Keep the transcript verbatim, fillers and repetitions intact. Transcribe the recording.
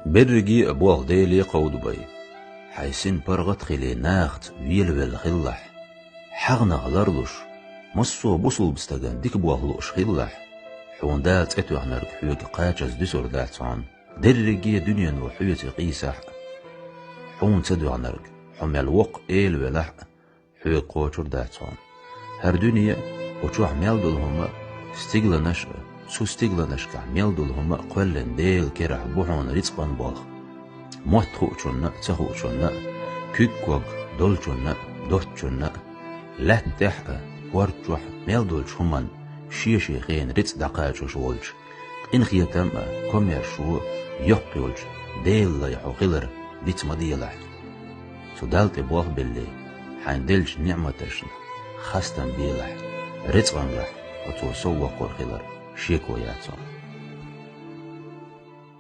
Берриге а болх Деле кховда бай. Хьайн син паргӀат а хилий, нахаца велавелла хилалахь. ХьагӀнах ларлуш, массо а бусулба стагана дика болх лууш хилалахь. Хьуна Дала цӀе тоьхнарг хьоьга кхачаза дуьсур дац хьуна, дерриге а дуьнено хьоьца къийсахь а. Хьуна ца доьхнарг, хьо мел воккха эла велахь а, хьоьга кхочур дац хьуна. ХӀара дуьне а, кху чохь мел долу хӀума а, стигланаш а, цу стигланашкахь мел долу хӀума а кхоьллина Делан керахь бу хьуна рицкъан болх. Мотт хуучунна а, ца хуучунна а, куьг-ког долчунна а, доцчунна а, лаьтта тӀехь а, корта чохь а мел долчу хӀуманна шен-шен хенан рицкъ дӀакхачош волчу, къинхетам а, комаьршо а йоккха йолчу Делан лай хьо хилар диц ма делахь. Цу Далла тӀе болх беллий, хьайна деллачу неӀматашна хастам белахь, рицкъангахь хьо Цо совваккхур хилар шеко яц хьуна.